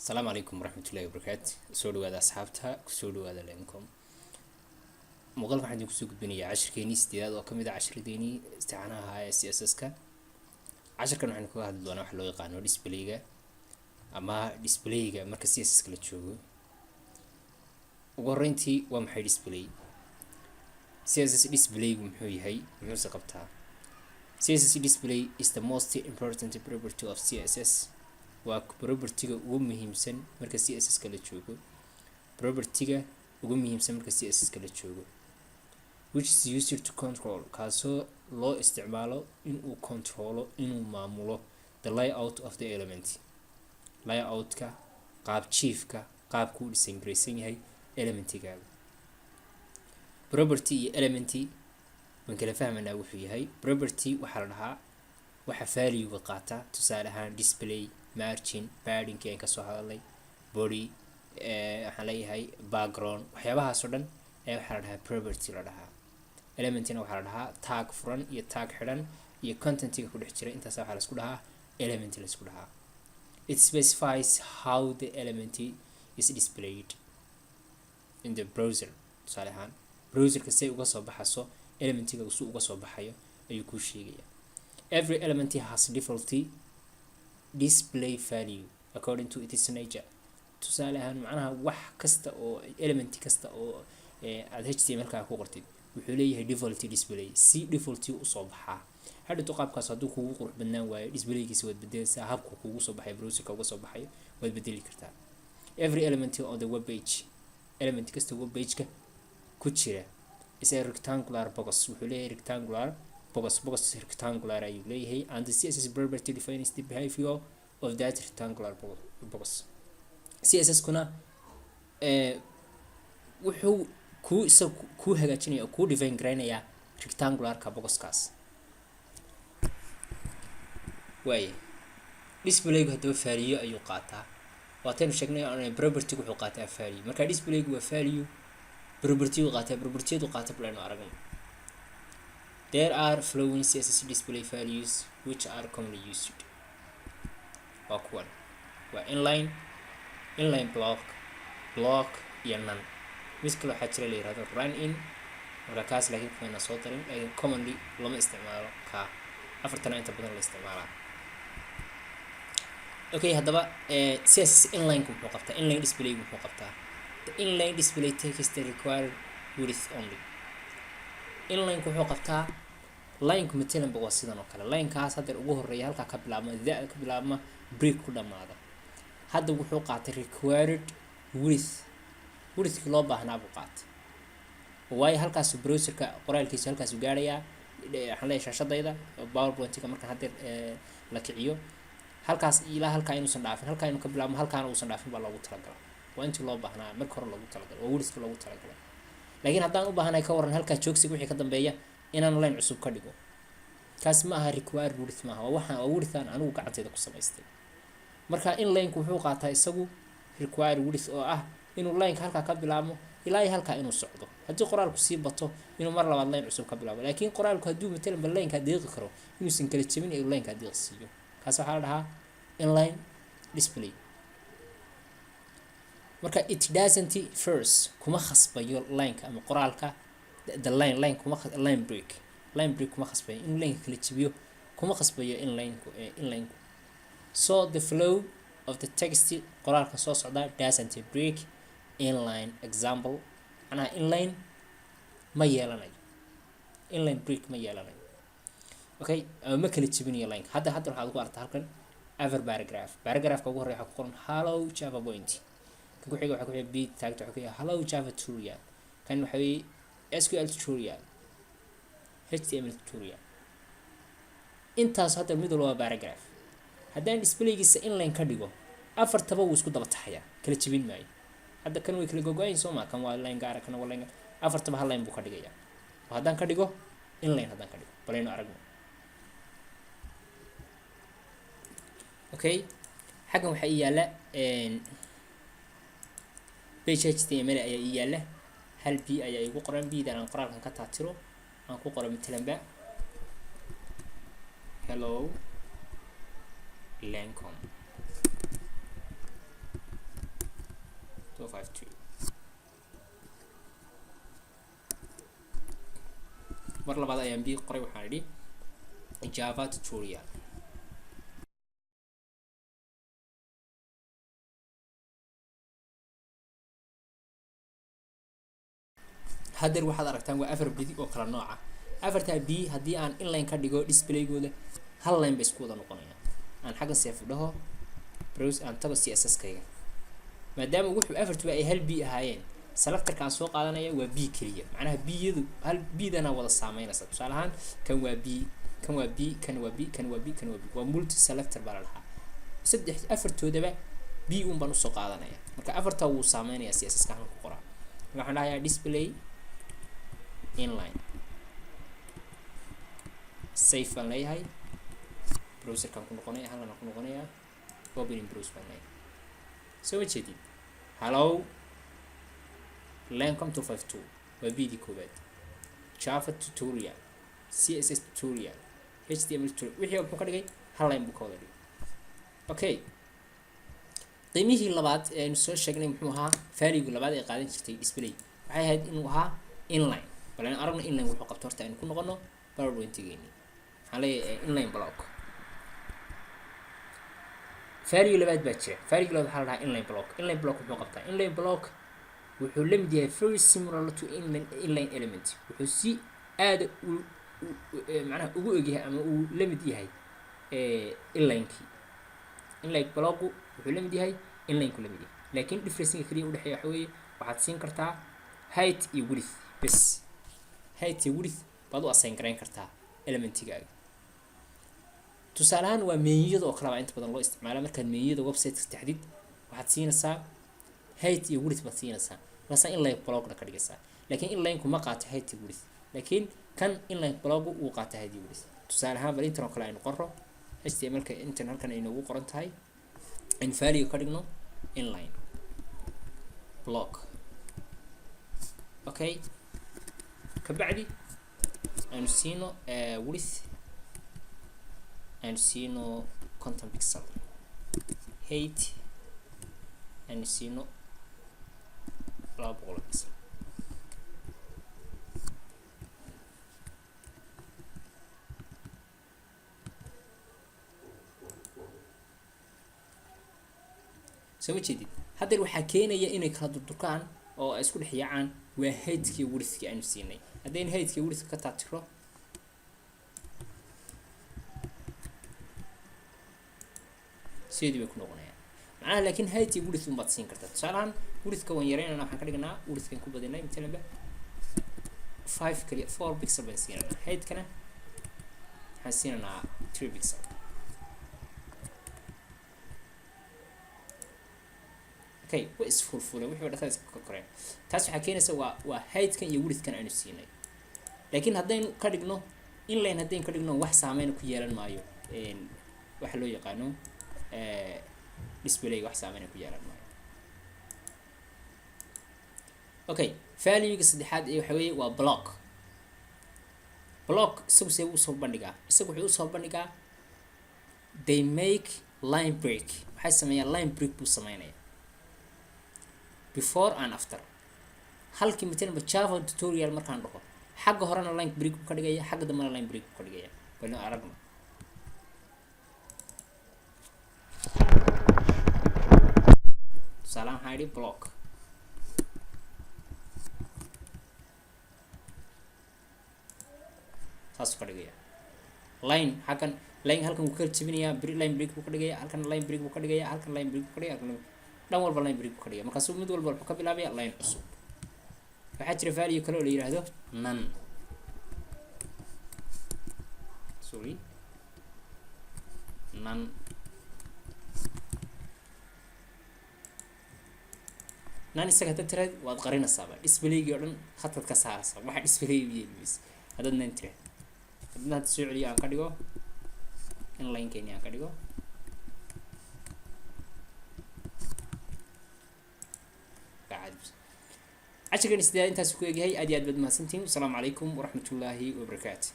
Asalaamu calaykum waraxmatullahi wabarakaatu. Soo dhawaada asxaabta, kusoo dhawaada Lencom. Muuqaalka waxaan idin kusoo gudbinayaa cashirkeenii sideedaad oo kamid ah cashiradeenii istixaanaha ee CSS-ka. Cashirkan waxaynu kaga hadli doonaa waxa loo yaqaano displayga ama displayga marka CSS-ka la joogo. Ugu horreyntii, waa maxay display CSS? Displaygu muxuu yahay, muxuuse qabtaa? CSS display is the most important property of CSS. Waa propertyga ugu muhiimsan marka CSS-ka la joogo, propertyga ugu muhiimsan marka CSS-ka la joogo, which is used to control, kaasoo loo isticmaalo inuu controlo, inuu maamulo, the layout of the element, layoutka, qaab jiifka, qaabku u dhisan garaysan yahay elementigaaga. Property iyo elementi waan kala fahmanaa. Wuxuu yahay property waxaa la dhahaa waxa valuega qaata, tusaale ahaan display, margin, paddingkii aan kasoo hadalnay, body, waxaan leeyahay background, waxyaabahaas oo dhan ayaa waxaa la dhahaa property la dhahaa. Elementina waxaa la dhahaa tag furan iyo tag xidhan iyo contentiga ku dhex jira. Intaas waxaa laisku dhahaa element laisku dhahaa. It specifies how the element is displayed in the browser. Tusaale ahaan, browserka say uga soo baxaso, elementiga su uga soo baxayo ayuu kuu sheegaya. Every element has default display value according to its nature. Tusaale ahaan, macnaha wax kasta oo element kasta oo aada HTML kaa ku qortid wuxuu leeyahay default display, si default usoo baxaa. Hadhowto qaabkaas hadduu kugu qurux badnaan waayo, displaygiisa waad bedeleysaa. Habka kugu soo baxay, browserka uga soo baxayo, waad bedeli kartaa. Every element on the web page, element kasta web page-ka ku jira, is a rectangular box, wuxuu leeyahay rectangular box, box rectangular ayuu leeyahay, and the CSS property defines the behavior of that rectangular box. CSS kuna wuxuu kuu isaga kuu hagaajinaya oo kuu define garaynayaa rectangularka boxkaas. Waaya, displaygu haddaba value ayuu qaataa. Waataynu sheegnay, property wuxuu qaataa value. Marka displaygu waa value, property uu qaataa. Propertyadu qaata balaynu aragno. There are following CSS display values which are commonly used. Waa kuwan: waa inline, inline block, block iyo none. Mid kale waxaa jira la yihahdo run in, marka kaas laakiin kumayna soo darin, laakiin commonly lama isticmaalo kaa. Afartana inta badan la isticmaalaa. Okay, haddaba CSS inline muxuu qabtaa? Inline display muxuu qabtaa? The inline display takes the required width only. Inline wuxuu qabtaa lineka, matalanba waa sidan oo kale, linekaas haddeer ugu horeeya, halkaa ka bilaabma, da ka bilaabma, break ku dhamaada. Hadda wuxuu qaatay required width, widthkii loo baahnaa buu qaatay, waayo halkaasu browserka qoraalkiisu halkaasu gaadhayaa. Waxaan leeyahay shaashadayda PowerPoint-ga markaan haddeer la kiciyo, halkaas ilaa halkaa inuusan dhaafin, halkaa inuu ka bilaabmo, halkaana uusan dhaafin baa loogu talagalay. Waa intii loo baahnaa marka hore loogu talagalay, waa widthkii loogu talagalay. Laakiin haddaan u baahanahay, ka waran, halkaa joogsiga wixii ka dambeeya inaan line cusub ka dhigo, kaas ma aha required width, maaha. Waa waxaan, waa width aan anigu gacantayda ku samaystay. Marka inlineka wuxuu qaataa isagu required width, oo ah inuu lineka halkaa ka bilaabmo ilaa iyo halkaa inuu socdo. Haddii qoraalku sii bato, inuu mar labaad line cusub ka bilaabo. Laakiin qoraalku hadduu matalanba lineka deeqi karo, inuusan kala jebin ee lineka deeq siiyo, kaas waxaa la dhahaa inline display. Marka it doesn't force, kuma khasbayo lineka ama qoraalka, the line, line kuma, line break, line break kuma khasbayo, inuu lineka kala jebiyo kuma khasbayo inlineku. Inlineku, so the flow of the text, qoraalka soo socda, doesn't break inline. Example, macnaha inline ma yeelanayo, inline break ma yeelanayo. Okay, ama ma kala jebinayo line. Hadda waxaad ku aragtaa halkan afar paragraph. Paragraphka ugu horreya waxaa ku qoran "Hello Java Point". Kan ku xiga waxaa ku xiga b taagta, waxaa ku xiga "Hello Java tutorial". Kan waxa weeye SQL tutorial, HTML tutorial. Intaas hadda mid walba waa paragraph. Haddaan displaygiisa inline ka dhigo, afartaba wuu isku daba taxayaa, kala jebin maayo. Hadda kan way kala gogo-ayin, soo ma? Kan waa line gaara, kana waa line gaara. Afartaba hal line buu ka dhigayaa haddaan ka dhigo inline. Haddaan ka dhigo, balaynu aragno. Okay, xaggan waxaa ii yaalla page HTML ayaa ii yaalla. Hal p ayaa igu qoran. B dan aan qoraalkan ka taatiro, aan ku qoro matalanba "Hello Lencom". 252. Mar labaad ayaan b qoray, waxaan idhi Java tutorial. Haddeer waxaad aragtaan waa afar b oo kala nooca. Afartaa b haddii aan inline ka dhigo, displaygooda hal line bay isku wada noqonayaan. Aan xaggan save dhaho, browse aan tago CSS kayga. Maadaama wuxuu afartuba ay hal b ahaayeen, selectorka aan soo qaadanaya waa b keliya. Macnaha b-yadu hal b-dana wada saameynaysa. Tusaale ahaan, kan waa b, kan waa b, kan waa b, kan waa b, kan waa b. Waa multi selector baa la dhahaa. Saddex afartoodaba b un baan usoo qaadanaya. Marka afartaa wuu saameynaya CSS ka halkan ku qoraa. Marka waxaan dhahayaa display inline, save baan leeyahay, browserkaan ku noqonaya, halkan aan ku noqonayaa, open in browser baan leeyahay. Soo ma jeedid? Hello Lancom 252 waa b-dii koowaad, Java tutorial, CSS tutorial, HTML tutorial. Wixii muxuu ka dhigay? Hal line buu ka wada dhigay. Okay, qiimihii labaad ee aynu soo sheegnay muxuu ahaa? Value labaad ee qaadan jirtay display waxay ahayd inuu ahaa inline. Bal aynu aragno inline wuxuu qabto. Horta aynu ku noqono PowerPoint-geeni. Waxaan leeyahay inline block. Value labaad baa jira. Value labaad waxaa la dhahaa inline block. Inline block wuxuu qabtaa, inline block wuxuu la mid yahay, very similar to inline element. Wuxuu si aada u macnaha ugu egyahay ama uu la mid yahay inlinekii. Inline blocku wuxuu la mid yahay inlineku la mid yahay, laakiin differencega keliya udhexeeya waxa weeye waxaad siin kartaa height iyo width bes. Height iyo width baad u assign garayn kartaa elementigaaga. Tusaale ahaan, waa menuyada oo kale baa inta badan loo isticmaala. Markaad menuyada website taxdid, waxaad siinaysaa height iyo width baad siinaysaa, markaasaa inline blockna ka dhigaysaa. Laakiin inline-ku ma qaato height iyo width, laakiin kan inline blocku wuu qaata height iyo width. Tusaale ahaan, bal intan oo kale aynu qorro HTML-ka. Intan halkan ay noogu qoran tahay in value ka dhigno inline block. Okay, kabacdi aynu siino width, aynu siino 50 pixel, height aynu siino 200 pixel. Soo ma jeedid? Haddeer waxaa keenaya inay kala durdurkaan oo ay isku dhex yaacaan waa heightkii, widthkii aynu siinay. Haddaynu heightkii, widthka ka taatiro, sideedii bay ku noqonayaan macnaha. Laakiin height iyo width unbaad siin kartaa. Tusaale ahaan, widthka waan yareynana, waxaan ka dhignaa widthkan ku badinay matalanba 5 kaliya, 4 pixel baan siinanaa. Heightkana waxaan siinanaa 3 pixel. Okay, way isfulfuleen wixii dhakada iska koreen. Taas waxaa keenaysa waa heightkan iyo widthkan aynu siinay. Laakiin haddaynu ka dhigno inline, haddaynu ka dhigno, wax saameyn ku yeelan maayo. Waxa loo yaqaano display wax saameyn ku yeelan maayo. Okay, valuega saddexaad ee waxa weeye waa block. Block isagu see usoo bandhigaa? Isagu wuxuu usoo bandhigaa, they make line break. Waxay sameeyaan line break buu sameynaya before and after. Halkii matalanba Java tutorial markaan dhaho, xagga horena line break buu ka dhigaya, xagga dambena line break buu ka dhigaya. Balnu aragno. Tusaale waxaan idhi block. Saasuu ka dhigaya line. Halkan line, halkan wuu ka jebinayaa, line break buu ka dhigaya. Halkan line break buu ka dhigaya, halkan line break buu ka dhigaya, halkan dhan walba line break buu ka dhigaya. Markaasuu mid walba wuxuu ka bilaabaya line cusub. Waxaa jira value kale oo la yiraahdo none, sorry, none. None isaga haddaad tiraahd, waad qarinaysaaba displaygii oo dhan, khadkaad ka saaraysaa waxa display u yeeli maysa haddaad none tiraahd. Haddana hadda soo celiyo, aan ka dhigo inline-keeni, aan ka dhigo cashirkan sideed. Intaas ku egyahay. Aad iyo aad baad mahadsantihiin. Wasalaamu calaykum waraxmatullaahi wabarakaatu.